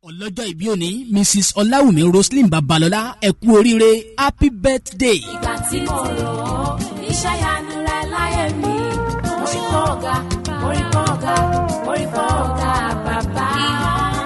Ọlọ́jọ́ ìbí òní, Mrs Ọláwùmí Roslyn Babalọ́lá, ẹ kú oríire, happy birthday. Ìgbà tí mo rò ó, iṣẹ́ ìyanu rẹ láyé mi, mo rí pọ́ ọ̀gá, mo rí pọ́ ọ̀gá, mo rí pọ́ ọ̀gá bàbá.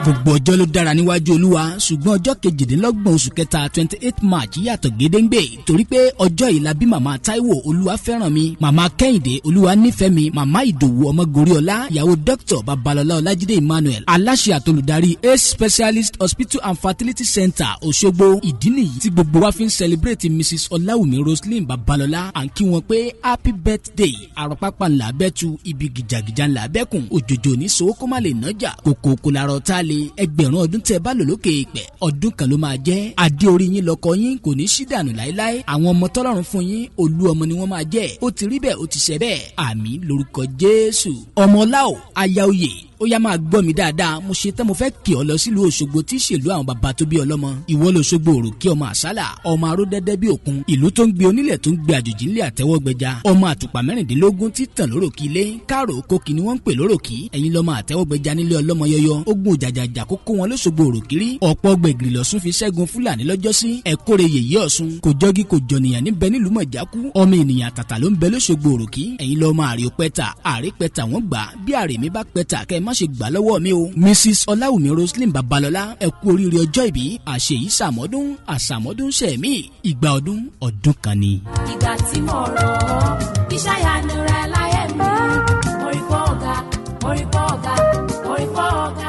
Gbogbo ọjọ́ ló dára níwájú Olúwa, ṣùgbọ́n ọjọ́ 28 oṣù kẹta, 28 March, yàtọ̀ gédéǹgbè, torí pé ọjọ́ yìí la bí Màmá Táíwò Olúwa fẹ́ràn mi, Màmá Kẹ́hìndé Olúwa nífẹ̀ẹ́ mi, Màmá Ìdòwú Ọmọgoríọlá, ìyàwó Dr Babalọlá Ọlájídé Emmanuel, aláṣẹ àtolùdarí Ace Specialist Hospital and Fertility Center, Òṣogbo. Ìdí nìyí tí gbogbo wa fi ń celebrate Mrs Ọláwùmí Roslyn Babalọlá. À ń kí wọn pé happy birthday. Àròpápá ńlá bẹ́tu ibi gìjàgìjà ńlá bẹ́kùn òjòjò ní sowó kó má lè nájà kòkòkò làrọ̀ tá a lè. 1000 ọdún tẹ́ bá lò lókè èèpẹ̀, ọdún kan ló máa jẹ́. Adé orí yín lọ́kọ yín kò ní sí dànù láéláé. Àwọn ọmọ tọ́lọ́run fún yín, olú ọmọ ni wọ́n máa jẹ́. Ó ti rí bẹ́ẹ̀, ó ti ṣe bẹ́ẹ̀, àmín lórúkọ Jésù. Ọmọ ọlá o, aya oyè, ó yá, máa gbọ́ mi dáadáa. Mo ṣe tán, mo fẹ́ kí ọ lọ sílùú Òṣogbo tí í ṣèlú àwọn bàbá tó bí ọlọ́mọ. Ìwọ lòṣogbo òròkè, ọmọ àsálà, ọmọ aródẹ́dẹ́ bí òkun, ìlú tó ń gbé onílẹ̀, tó ń gbé àjòjì ńlẹ̀ àtẹ́wọ́gbẹja, ọmọ àtùpà 16 tí tàn lóròkì ilé káàrò kókì ni wọ́n ń pè lóròkì. Ẹ̀yin lọ́mọ àtẹ́wọ́gbẹja nílé ọlọ́mọ yọyọ. Ogun òjàjàjà kókó wọn lóṣogbo òròkiri. Ọ̀pọ̀ gbẹ̀gìrì lọ́sùn fi ṣẹ́gun Fúlàní lọ́jọ́sí. Ẹ̀kọ́rẹ́ yèyé Ọ̀ṣun kò jọ́gí kò jọ̀nìyàn níbẹ̀ nílùú mọ̀jákú. Ọmọ ènìyàn àtàtà ló ń bẹ lóṣogbo òròkì. Ẹ̀yin lọ́mọ àrè òpẹ́ta, àrè pẹ́ta wọ́n gbà bí àrè mi bá pẹ́ta, kẹ́ ẹ má ṣe gbà lọ́wọ́ mi o. Mrs Ọláwùmí Roslyn Babalọ́lá, ẹ kú oríire ọjọ́ ìbí. Àṣeyí sàmọ́dún, àsàmọ́dún sẹ̀mí, ìgbà ọdún ọdún kan ni. Ìgbà tí mo rò ó, iṣẹ́ ìyanu rẹ láyé mi, mo rí pọ́ ọ̀gá, mo rí pọ́ ọ̀gá, mo rí pọ́ ọ̀gá.